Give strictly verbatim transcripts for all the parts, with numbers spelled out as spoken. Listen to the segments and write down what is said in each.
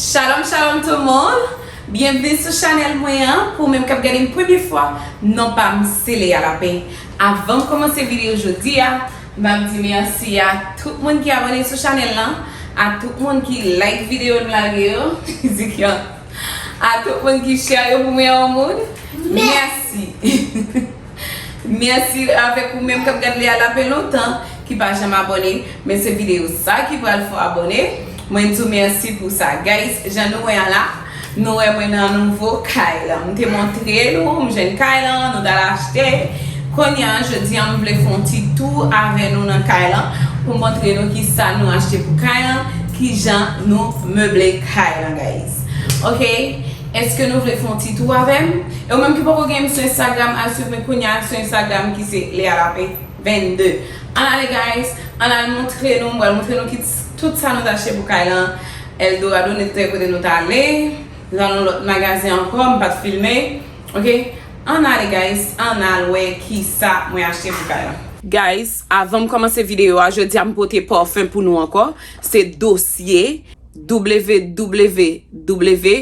Shalom, shalom tout moun! Byenvni sou chanèl mwen an. Pou ou menm k ap gade m premye fwa, non pa m se Lea Lapin. Avan m kòmanse videyo jodi a, m ap di mèsi a tout moun ki abòne sou chanèl lan, a tout moun ki like videyo m lage yo, di ki an, a tout moun ki share yo pou mwen an moun. Mèsi! Mèsi avèk ou menm k ap gad Lea Lapin lontan, ki pa janm abòne, men se videyo sa ki pral fè w abòne. Mwen di w mèsi pou sa. Guys, jan nou wè an la, nou wè mwen nan nouvo kay lan. M te montre nou, m jwenn kay lan, nou t al achte. Kounye a, jodi a, m vle fè yon ti tou avè nou nan kay lan, pou m montre nou kisa nou achte pou kay lan, kijan nou meble kay lan, guys. Ok? Èske nou vle fè yon ti tou avè m? E ou menm ki poko gen m sou Instagram, al swiv mwen kounye a sou Instagram ki se Lea Lapin vennde. Ann ale, guys, ann al montre nou, m pral montre nou ki, tout sa nou t achte pou kay lan. Eldorado, nou te kote nou t ale. Nou t al nan lòt magazen ankò, m pa t filme. Ok? Ann ale, guys, ann al wè kisa mwen achte pou kay lan. Guys, avan m kòmanse videyo a, jodi a m pote pòfen pou nou ankò. Se Dosye, w w w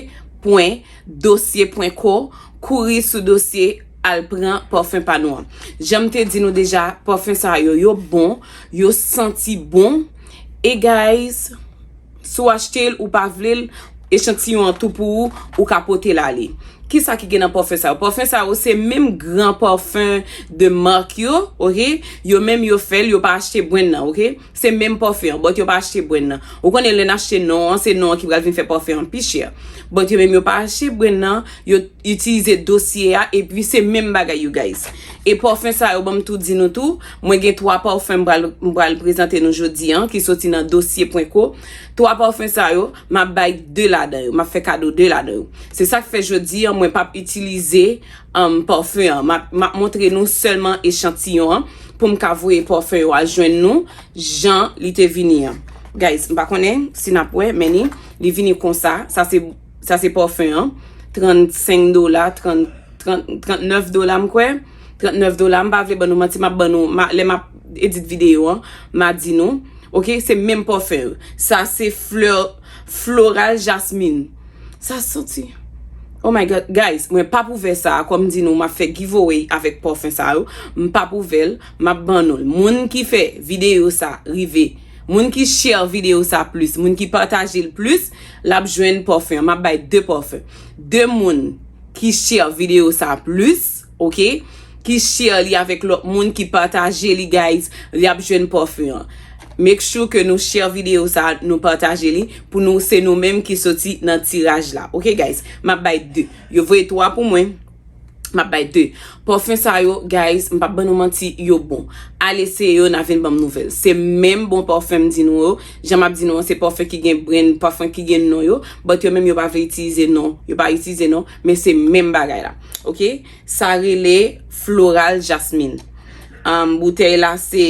pwen dosye pwen co, kouri sou Dosye, al pran pòfen pa nou an. Jan m te di nou deja, pòfen sa yo, yo bon, yo santi bon. E guys, si w achte l, ou pa vle l, echantiyon an tou pou ou, ou ka pote l ale. Kisa ki gen nan pòfen sa yo? Pòfen sa yo se menm gran pòfen de mark yo, ok? Yo menm yo fè l, yo pa achte brand nan, ok? Se menm pòfen an, but yo pa achte brand nan. Ou konnen lè n achte non an, se non an ki pral vin fè pòfen an pi chè. But yo menm yo pa achte brand nan, yo itilize Dosye a, epi se menm bagay yo, guys. E pòfen sa yo, ban m tou di nou tou, mwen gen twa pòfen m pral, m pral prezante nou jodi a, ki soti nan Dosye pwen co. Twa pòfen sa yo, m ap bay de ladan yo, m ap fè kado de ladan yo. Se sa k fè jodi a, mwen p ap itilize, um, pòfen an. M ap, m ap montre nou sèlman echantiyon an pou m ka voye pòfen yo al jwenn nou jan li te vini an. Guys, m pa konnen si n ap wè, men li, li vini konsa. Sa se, sa se pòfen an. Trannsenk dola, trant, trant, trannèf dola, m kwè. Trannèf dola, m pa vle ban nou manti, m ap ban nou, m a, lè m ap edit videyo an, m a di nou. Ok, se menm pòfen yo. Sa se flè, floral jasmin. Sa santi. Oh my God, guys, mwen p ap ouvè sa, kòm di nou, m ap fè giveaway avèk pòfen sa yo. M p ap ouvè l, m ap ban nou l. Moun ki fè videyo sa rive, moun ki share videyo sa plis, moun ki pataje l plis, l ap jwenn pòfen an. M ap bay de pòfen. De moun ki share videyo sa plis, ok, ki share li avèk lòt moun, ki pataje li, guys, li ap jwenn pòfen an. Make sure ke nou share videyo sa, nou pataje li, pou nou, se nou menm ki soti nan tiraj la. Ok, guys, m ap bay de. Yo voye twa pou mwen. M ap bay de. Pòfen sa yo, guys, m p ap ban nou manti, yo bon. Al eseye yo, n a vin ban m nouvèl. Se menm bon pòfen m di nou yo. Jan m ap di nou an, se pòfen ki gen brand, pòfen ki gen non yo. But yo menm yo pa vle itilize non. Yo pa itilize non, men se menm bagay la. Ok? Sa rele Floral Jasmine. Um, boutèy la se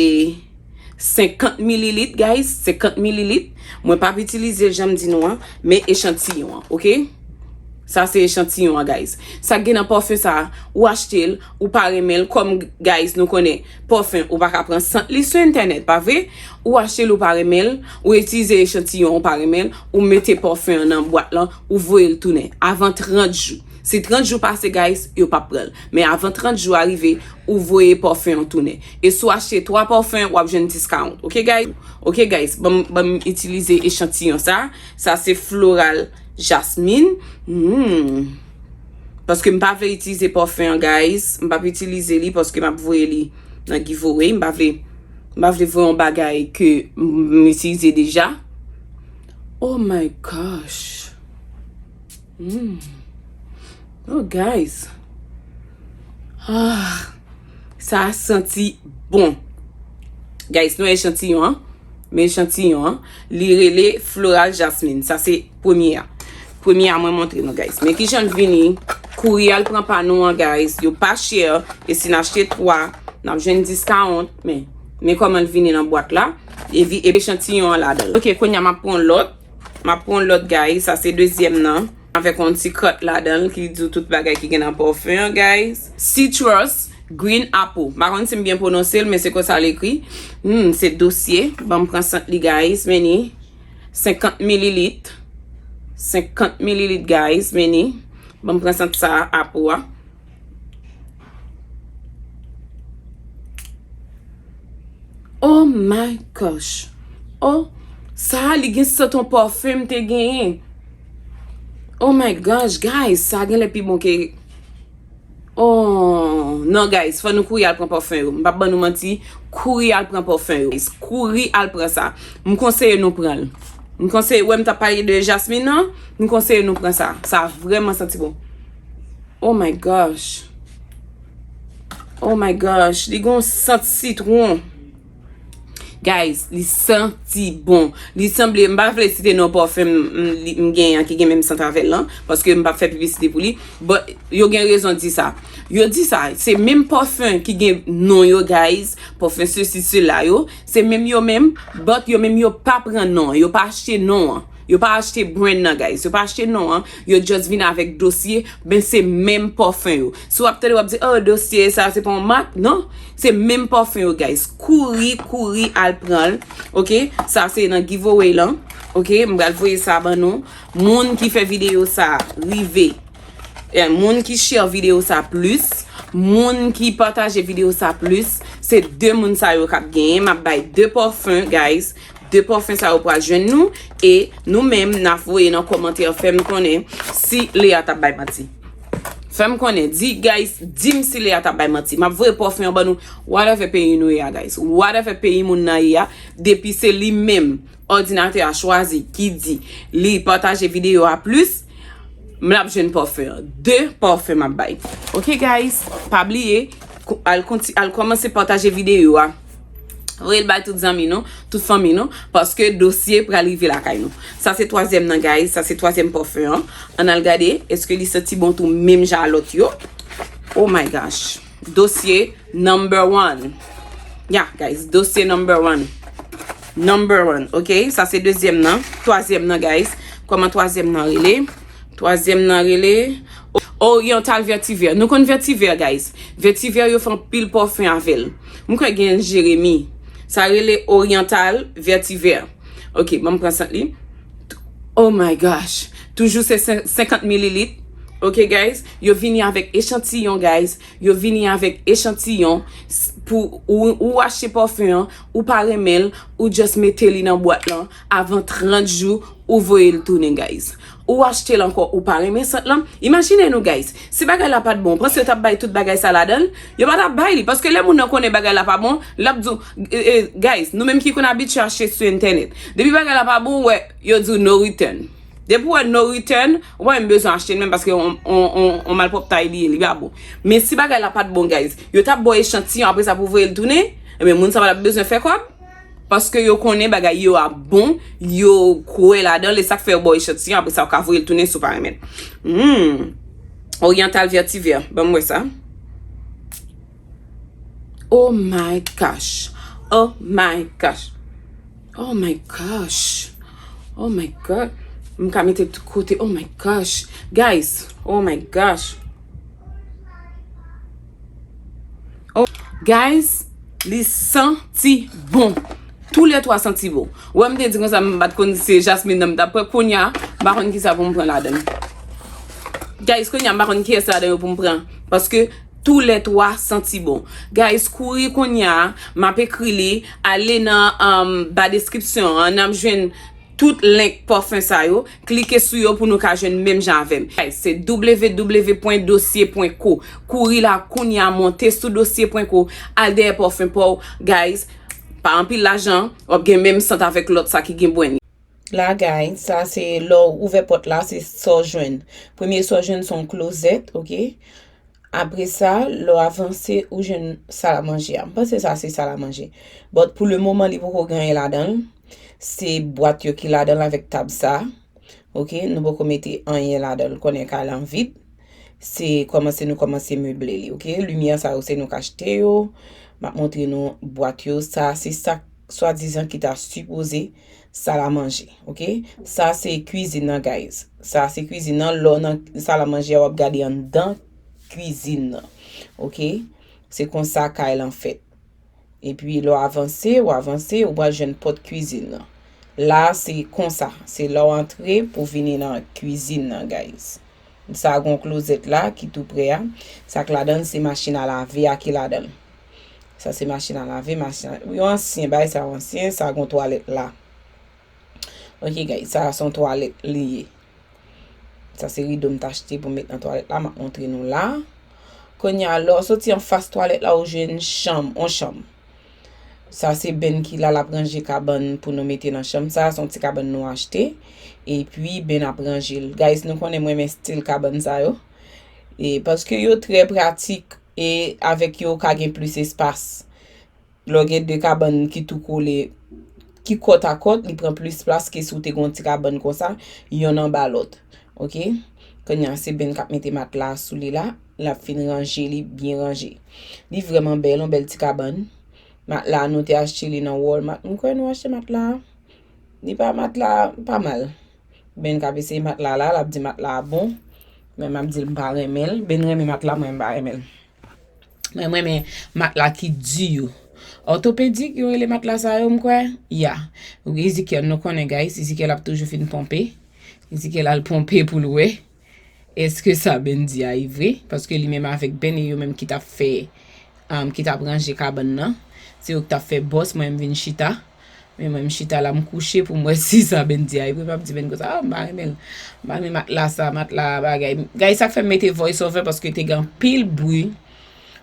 senkant mililit, guys. Senkant mililit. Mwen p ap itilize l jan m di nou an, men echantiyon an, ok? Sa se echantiyon an, guys. Sa k gen nan pòfen sa, ou achte l, ou pa renmen l, kòm, guys, nou konnen pòfen, ou pa ka pran sant li sou entènèt, pa vre? Ou achte l, ou pa renmen l, ou itilize echantiyon, ou pa renmen l, ou mete pòfen an nan bwat lan, ou voye l tounen. Avan trant jou. Si trant jou pase, guys, yo p ap pran l. Men avan trant jou a rive, ou voye pòfen an tounen. E si w achte twa pòfen, w ap jwenn discount. Ok, guys? Ok, guys, ban m, ban m itilize echantiyon sa. Sa se Floral Jasmine. Hmm. Paske m pa vle itilize pòfen an, guys. M p ap itilize li paske m ap voye li nan giveaway. M pa vle, m pa vle voye yon bagay ke m, m itilize deja. Oh my gosh. Hmm. Oh, guys. Ah, sa santi bon. Guys, nou echantiyon an. Men echantiyon an. Li rele Floral Jasmine. Sa se premye a. Premye a mwen montre nou, guys. Men kijan l vini. Kouri al pran pa nou an, guys. Yo pa chè. E si n achte twa, n ap jwenn discount. Men, men kòman l vini nan bwat la. E vi-, e echantiyon an ladan l. Ok, kounye a m ap pran lòt. M ap pran lòt, guys. Sa se dezyèm nan. Avèk yon ti kat ladan l ki di w tout bagay ki gen nan pòfen an, guys. Citrus Green Apple. M pa konn si m byen pwononse l, men se konsa l ekri. Hmm, se Dosye. Ban m pran sant li, guys. Men ni senkant mililit. Senkant mililit, guys, vini. Ban m pran sant sa a pou a. Oh my gosh. Oh, sa a, li gen sant yon pòfen m te genyen. Oh my gosh, guys, sa a genlè pi bon ke Oh, non, guys, fò nou kouri al pran pòfen yo. M p ap ban nou manti, kouri al pran pòfen yo. Guys, kouri al pran sa. M konseye nou pran l. M konseye, wè m t ap pale de jasmin nan, m konseye nou pran sa. Sa vrèman santi bon. Oh my gosh. Oh my gosh, li gon sant sitwon. Guys, li santi bon. Li sanble, m pa vle site non pòfen m, m, li- m genyen an ki gen menm sant avè l lan, paske m p ap fè piblisite pou li. But yo gen rezon di sa. Yo di sa, se menm pòfen ki gen non yo, guys, pòfen sesi, sela yo, se menm yo menm, but yo menm yo pa pran non an, yo pa achte non an. Yo pa achte brand nan, guys. Yo pa achte non an. Yo just vin avèk dosye, men se menm pòfen yo. Si w ap tande, w ap di, oh, dosye, sa, se pa yon mak. Non, se menm pòfen yo, guys. Kouri, kouri, al pran l. Ok, sa se nan giveaway lan. Ok, m pral voye sa ban nou. Moun ki fè videyo sa rive. Eh, moun ki share videyo sa plis, moun ki pataje videyo sa plis, se de moun sa yo k ap genyen. M ap bay de pòfen, guys. De pòfen sa yo pral jwenn nou. E nou menm, n a voye nan kòmantè, fè m konnen si Lea t ap bay manti. Fè m konnen, di, guys, di m si Lea t ap bay manti. M ap voye pòfen an ban nou. Whatever peyi nou ye a, guys. Whatever peyi moun nan ye a, depi se li menm, òdinatè a chwazi, ki di li pataje videyo a plis, m l ap jwenn pòfen an. De pòfen m ap bay. Ok, guys, pa bliye, ko- al, konti- al kòmanse pataje videyo a. Voye l bay tout zanmi nou, tout fanmi nou, paske dosye pral rive lakay nou. Sa se twazyèm nan, guys. Sa se twazyèm pòfen an. Ann al gade, èske li santi bon tou menm jan a lòt yo? Oh my gosh. Dosye number one. Yeah, guys, dosye number one. Number one, ok? Sa se dezyèm nan. Twazyèm nan, guys. Kòman twazyèm nan rele? Twazyèm nan rele Oriental Vetiver. Nou konn Vetiver, guys. Vetiver, yo fè anpil pòfen avè l. M kwè gen Jeremi. Sa rele Oriental Vetiver. Ok, ban m pran sant li. Oh my gosh. Toujou se sen- senkant mililit. Ok, guys. Yo vini avèk echantiyon, guys. Yo vini avèk echantiyon. S- Pou ou, ou achte pòfen an, ou pa renmen l, ou just mete li nan bwat lan. Avan trant jou, ou voye l tounen, guys. Ou achte l ankò, ou pa renmen sant lan. Imajine nou, guys. Si bagay la pa t bon, ou panse yo t ap bay tout bagay sa ladan l? Yo pa t ap bay li. Paske lè moun nan konnen bagay la pa bon, l ap di w, eh, eh, guys, nou menm ki konn abitye achte sou entènèt. Depi bagay la pa bon, ou wè, yo di w no return. Depi w wè no return, ou pa menm bezwen achte l menm paske on, on, on, on malpwòptay li ye, li pa bon. Men si bagay la pa t bon, guys, yo t ap ba w echantiyon, apre sa pou voye l tounen, ebyen moun sa pa t ap bezwen fè kòb. Paske yo konnen bagay yo ap bon, yo kwè ladan l, e sa k fè yo ba w echantiyon, apre sa ou ka voye l tounen si w pa renmen l. Hmm. Oriental Vetiver, ban m wè sa. Oh my gosh. Oh my gosh. Oh my gosh. Oh my God. M ka mete tout kote. Oh my gosh. Guys, oh my gosh. Oh, guys, li santi bon. Tou lè twa santi bon. Wè, m te di konsa, m pa t konn se jasmin nan m t ap pran. Kounye a, m pa konn kisa pou m pran ladan l. Guys, kounye a, m pa konn kiyès ladan yo pou m pran. Paske tou lè twa santi bon. Guys, kouri kounye a, m ap ekri li, ale nan um, ba deskripsyon an, n ap jwenn tout link pòfen sa yo, klike sou yo pou nou ka jwenn menm jan avè m. Guys, se w w w pwen dosye pwen co. Kouri la kounye a, monte sou dosye pwen co, al dèyè pòfen pa w, guys. Pa anpil lajan, w ap gen menm sant avèk lòt sa ki gen bwen li. La, guys, sa se lè w ouvè pòt la, se sa w jwenn. Premye sa w jwenn se yon klozèt, ok? Apre sa, lè w avanse, ou jwenn salamanje a. M panse sa se salamanje. But pou le moman, li poko gen anyen ladan l. Se bwat yo ki ladan l avèk tab sa. Ok, nou poko mete anyen ladan l. Konnen kay lan vid. Se kòmanse nou kòmanse meble li, ok? Limyè sa yo se nou k achte yo. M ap montre nou bwat yo. Sa se sa swadizan ki ta sipoze salamanje, ok? Sa se kwizin nan, guys. Sa se kwizin nan. Lè w nan salamanje a, w ap gade anndan kwizin nan, ok? Se konsa kay lan fèt. Epi lè w avanse, w avanse, ou pral jwenn pòt kwizin nan. La, se konsa. Se lè w antre pou vini nan kwizin nan, guys. Sa gon klozèt la ki tou prè a. Sa k ladan l, se machin a lave a ki ladan l. Sa se machin a lave, machin a, yo ansyen, bagay sa yo ansyen, sa gon twalèt la. Ok, guys, sa se yon twalèt li ye. Sa se rido m t achte pou m met nan twalèt la, m ap montre nou la. Kounye a, lè w soti anfas twalèt la, ou jwenn chanm, yon chanm. Sa se Ben ki la, l ap ranje kabann pou nou mete nan chanm sa. Se yon ti kabann nou achte. Epi Ben ap ranje l. Guys, nou konnen mwen renmen stil kabann sa yo. E paske yo trè pratik e avèk yo ou ka gen plis espas. Lè w gen de kabann ki tou kole, ki kòt a kòt, li pran plis plas ke si w te gen yon ti kabann konsa, yonn anba lòt. Ok? Kounye a, se Ben k ap mete matla a sou li la. L ap fin ranje li, byen ranje. Li vrèman bèl, yon bèl ti kabann. Matla a, nou te achte li nan Walmart. M kwè nou achte matla a. Li pa, matla a pa mal. Ben k ap eseye matla la, l ap di matla a bon. Men m ap di l m pa renmen l. Ben renmen matla, mwen m pa renmen l. Mwen, mwen renmen matla ki di yo. Òtopedik, yo rele matla sa yo, m kwè? Ya. Ezekiel, nou konnen, guys. Ezekiel ap toujou fin ponpe. Ezekiel al ponpe pou l wè èske sa Ben di a e vre. Paske li menm avèk Ben, e yo menm ki t ap fè, um, ki t ap ranje kabann nan. Se yo ki t ap fè bòs, mwen, m vin chita. Men mwen, m chita la, m kouche pou m wè si sa Ben di a e vre. M ap di Ben konsa, ah, m pa renmen l. M pa renmen matla sa, matla bagay. Guys, sa k fè m mete voice over, paske te gen anpil bri.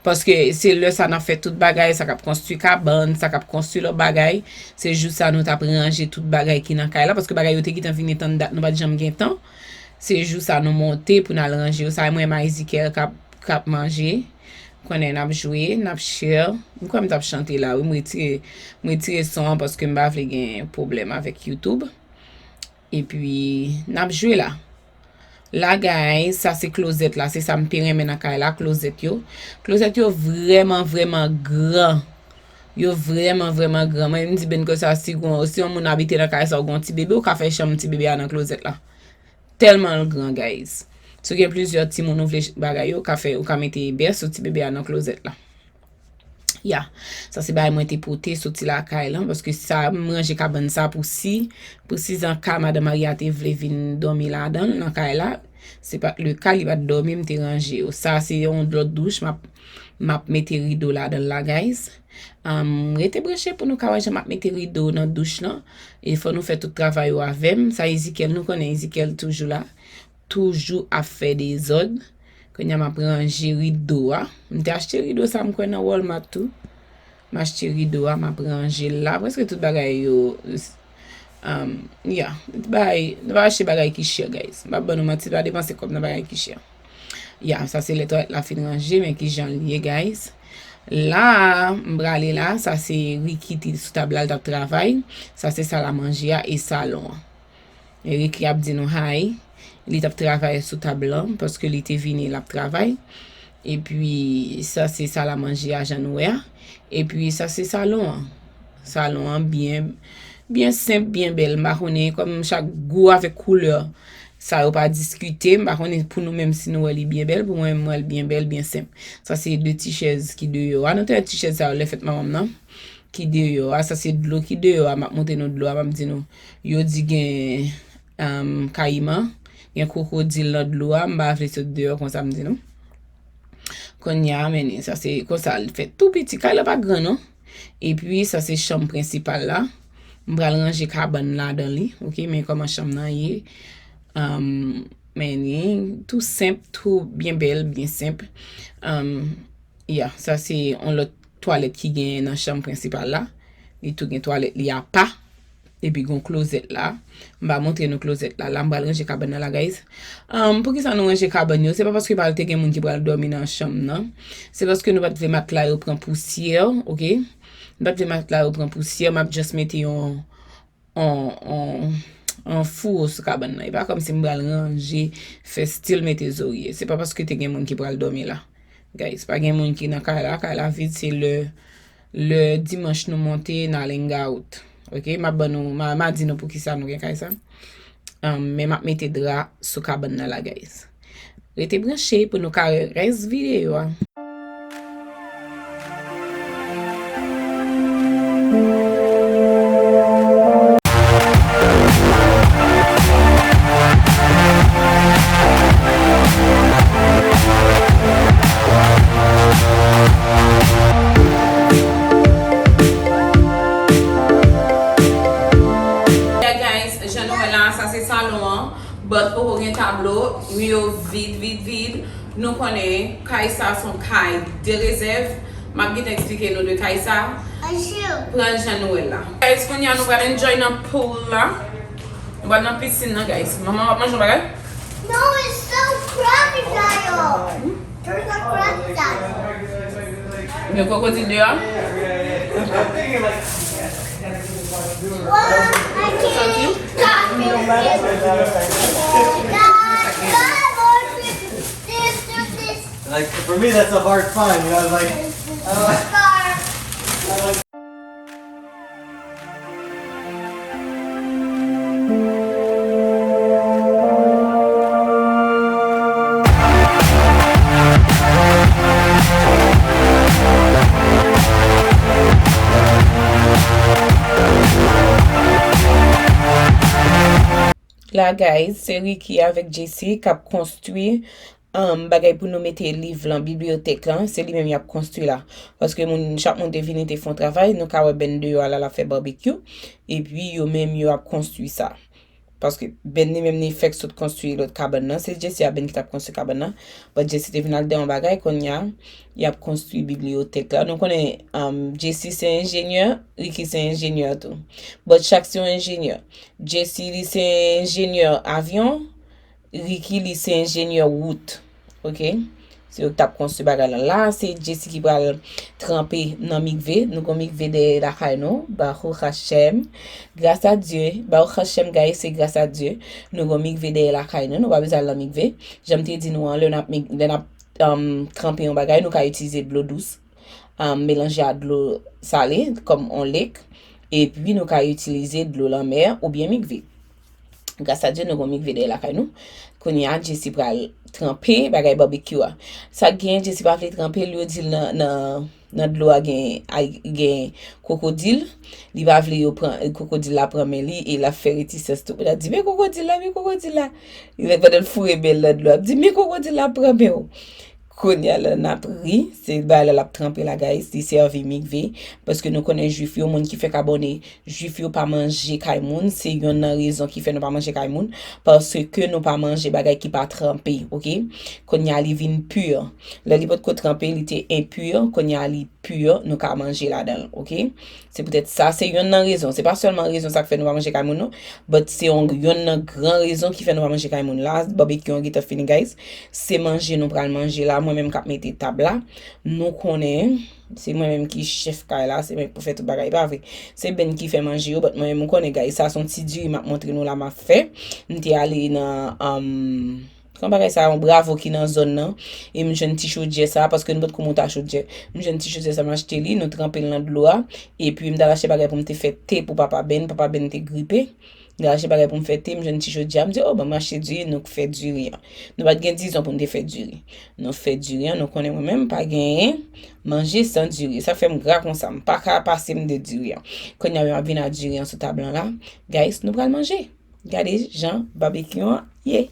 Paske se lè sa n ap fè tout bagay, sa k ap konstwi kabann, sa k ap konstwi lòt bagay. Se jou sa nou t ap ranje tout bagay ki nan kay la, paske bagay yo te gentan vin etan dat, nou pa t janm gen tan. Se jou sa nou monte pou n al ranje yo. Sa mwen, Maïzikel k ap, k ap manje. Konnen n ap jwe, n ap share. M kwè m t ap chante la, wi. M retire, m retire son an paske m pa vle gen pwoblèm avèk YouTube. Epi, n ap jwe la. La, guys, sa se klozèt la. Se sa m te renmen nan kay la, klozèt yo. Klozèt yo vrèman, vrèman gran. Yo vrèman, vrèman gran. Mwen, m di Ben konsa, si gon, si yon moun abite nan kay sa, ou gon ti bebe, ou ka fè chanm ti bebe a nan klozèt la. Tèlman l gran, guys. Si w gen plizyè timoun ou vle bagay yo, ou ka fè, ou ka mete bèso ti bebe a nan klozèt la. Ya, sa se bagay mwen te pote soti lakay lan, paske sa, m ranje kabann sa pou si, pou si an ka madan Maria te vle vin dòmi ladan l, nan kay la. Se pa t le ka, li pa t dòmi, m te ranje yo. Sa se yon lòt douch, m ap, m ap mete rido ladan l la, guys. Um, rete branche pou nou ka wè jan m ap mete rido nan douch lan. E fò nou fè tout travay yo avè m. Sa Ezekiel, nou konnen Ezekiel toujou la. Toujou ap fè dezòd. Kounye a m ap ranje rido a. M te achte rido sa m kwè nan Walmart tou. M achte rido a, m ap ranje l la. Prèske tout bagay yo, um, ya, tout bagay, nou pa achte bagay ki chè, guys. M pa ban nou manti, pa depanse kòb nan bagay ki chè. Ya, sa se lè twalèt la fin ranje, men ki jan l ye, guys. La, m prale la, sa se Ricky te sou tab la, l t ap travay. Sa se sal a manje a e salon an. Ricky ap di nou hi. Li t ap travay sou tab lan, paske li te vini, l ap travay. Epi, sa se sal a manje a, jan nou wè a. Epi, sa se salon an. Salon an byen, byen senp, byen bèl. M pa konnen, kòm chak gou avèk koulè, sa yo pa diskite. M pa konnen pou nou menm si nou wè li byen bèl. Pou mwen, m wè l byen bèl, byen senp. Sa se de ti chèz ki deyò a. Nou te wè ti chèz sa yo lè fèt manman m nan. Ki deyò a. Sa se dlo ki deyò a. M ap montre nou dlo a. M ap di nou. Yo di gen, um, kayiman. Gen kwokodil nan dlo a. M pa vle sot deyò konsa, m di nou. Kounye a, men sa se konsa l fèt tou piti. Kay la pa gran, non. Epi, sa se chanm prensipal la. M pral ranje kabann ladan li, ok? Men kòman chanm nan ye. Um, men li tou senp, tou byen bèl, byen senp. Um, ya, sa se yon lòt twalèt ki gen nan chanm prensipal la. Li tou gen twalèt li apa. Epi gon klozèt la. M va montre nou klozèt la. La, m pral ranje kabann nan la, guys. Um, poukisa nou ranje kabann yo? Se pa paske pral te gen moun ki pral dòmi nan chanm nan. Se paske nou pa t vle matla yo pran pousyè, ok? Nou pa t vle matla yo pran pousyè. M ap just mete yon, yon, yon, yon fouwo sou kabann nan. E pa kòmsi m pral ranje, fè stil mete zorye. Se pa paske te gen moun ki pral dòmi la. Guys, pa gen moun ki nan kay la. Kay la vid, se lè, lè dimanch nou monte, n al hang out. Ok, m ap ban nou, m a, m a di nou poukisa nou gen kay sa. Um, men m ap mete dra sou kabann nan la, guys. Rete branche pou nou ka wè rès videyo a. But poko gen tablo, mi yo vid, vid, vid. Nou konnen kay sa se yon kay de rezèv. M ap gentan eksplike nou de kay sa. Pran l jan nou wè l la. Guys, kounye a nou pral enjoy nan pool la. Nou pral nan pisin nan, guys. Manman w ap manje yon bagay? No, it's so crocodile. There's a crocodile. Gen kwokodil deyò? What? I can't. Stop it. Stop. Stop. This, do this. Like, for me, that's a hard find, you know, like, uh, La, guys, se Ricky avèk Jessie k ap konstwi um, bagay pou nou mete liv lan, bibliyotèk lan, se li menm y ap konstwi la. Paske moun, chak moun te vini, te fè yon travay, nou ka wè Ben deyò a la, l ap fè babekyou, epi yo menm yo ap konstwi sa. Paske Ben li menm li fèk sot konstwi lòt kabann nan, se Jessie a Ben ki t ap konstwi kabann nan. But Jessie te vin al dèyè yon bagay, kounye a, y ap konstwi bibliyotèk la. Nou konnen um, Jessie se enjenyè, Ricky se enjenyè tou. But chak se yon enjenyè. Jessie li se enjenyè avyon, Ricky li se enjenyè wout. Oke? Se yo k t ap konstwi bagay lan. La, se Jessie ki pral tranpe nan mikve. Nou gon mikve dèyè lakay nou. Baruch Hashem. Gras a Dye. Baruch Hashem, guys, se gras a Dye. Nou gon mikve dèyè lakay nou. Nou pa bezwen al nan mikve. Jan m te di nou an, lè n ap, lè n ap um, tranpe yon bagay, nou ka itilize dlo dous. Um, melanje a dlo sale kòm on lake, epi nou ka itilize dlo lanmè oubyen mikve. Gras a Dye, nou gon mikve dèyè lakay nou. Kounye a, Jessie pral tranpe bagay babekyou a. Sa k genyen, Jessie pa vle tranpe l, yo di l nan, nan, nan dlo a gen, ay, gen kwokodil. Li pa vle yo pran, kwokodil la pran men li e l ap fè retisans tout moun ap di, "Men kwokodil la, men kwokodil la." Li pandan l foure men l nan dlo, ap di, "Men kwokodil la pran men w." Kounye a la n ap ri, se bagay la l ap tranpe la, guys, li sèvi mikve, paske nou konnen Jwif yo, moun ki fèk abòne, Jwif yo pa manje kay moun, se yonn nan rezon ki fè nou pa manje kay moun, paske nou pa manje bagay ki pa tranpe, oke? Kounye a li vin pi. Lè li potko tranpe, li te enpi, kounye a li pi, nou ka manje ladan l, oke? Se poutèt sa, se yonn nan rezon. Se pa sèlman rezon sa k fè nou pa manje kay moun, non. But se yon, yonn nan gran rezon ki fè nou pa manje kay moun la. Babekyou an gentan fini, guys. Se manje nou pral manje la. Mwen menm k ap mete tab la. Nou konnen, se mwen menm ki chèf kay la. Se mwen k pou fè tout bagay, pa vre? Se Ben ki fè manje yo, but mwen menm, ou konnen, guys. Sa se yon ti diri m ap montre nou la, m ap fè. M te ale nan, um, Kon bagay sa, yon bravo ki nan zòn nan. E m jwenn ti chodyè sa, paske nou potko monte a chodyè. M jwenn ti chodyè sa, m achte li, nou tranpe l nan dlo a. Epi m t al achte bagay pou m te fè te pou papa Ben. Papa Ben te gripe. M t al achte bagay pou m fè te, m jwenn ti chodyè a. M di, "O, ban m achte diri, nou k fè diri an." Nou pa t gen dizon pou n te fè diri. Nou fè diri an, nou konnen mwen menm, m pa genyen manje san diri. Sa fè m gra konsa, m pa ka pase m de diri an. Kounye a, m ap vin a diri an sou tab lan la. Guys, nou pral manje. Gade jan babekyou an ye.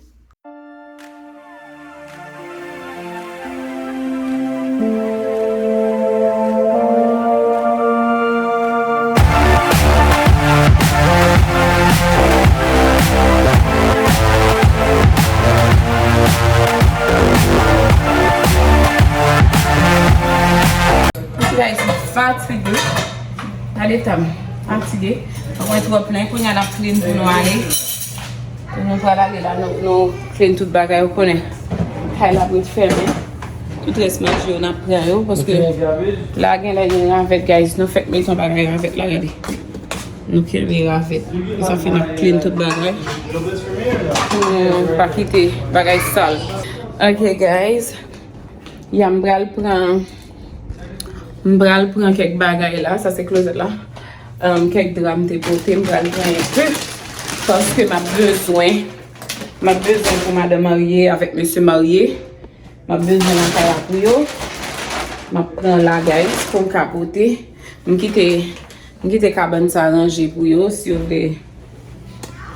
Guys, m fatige. Gade tan m fatige. Mwen twò plen. Kounye a n ap clean pou nou ale. Pou nou pral ale la, nou, nou clean tout bagay, ou konnen. Kay la pou fèmen. Tout rès manje yo, n ap pran yo, paske la genlè gen ravèt, guys. Nou fèk mete yon bagay ravèt la, gade. Nou kenbe ravèt. Sa fè n ap clean tout bagay. Pou nou pa kite bagay sal. Ok, guys. Ya, m pral pran, m pral pran kèk bagay la. Sa se klozèt la. Um, kèk dra m te pote, m pral pran enpe. Paske m ap bezwen, m ap bezwen pou madan marye avèk mesye marye. M ap bezwen lakay la pou yo. M ap pran la, guys, pou m ka pote. M kite M kite kabann sa ranje pou yo, si yo vle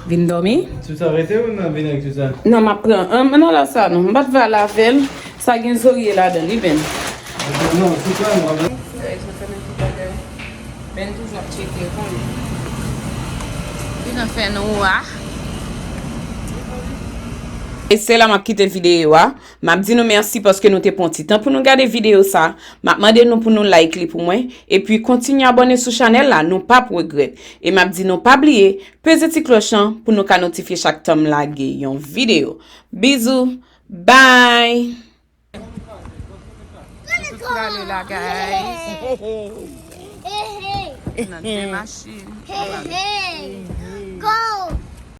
vin dòmi. Tout sa rete ou n ap vin ak tout sa? Non, m ap pran. An, m nan la sa non. M pa t va lave l. Sa gen zorye ladan li, Ben. Non, tout sa, non. Guys, nou fèmen tout bagay. Ben toujou ap tcheke, ou konnen. Li nan fè nwa. E se la m ap kite videyo a. M ap di nou mèsi paske nou te pran ti tan pou nou gade videyo sa. M ap mande nou pou nou like li pou mwen. Epi kontinye abòne sou chanèl la, nou p ap regrèt. E m ap di nou pa bliye, peze ti klòch lan pou nou ka notifye chak tan m lage yon videyo. Bizou, bye! Nou sot prale la, guys. Nan de machin.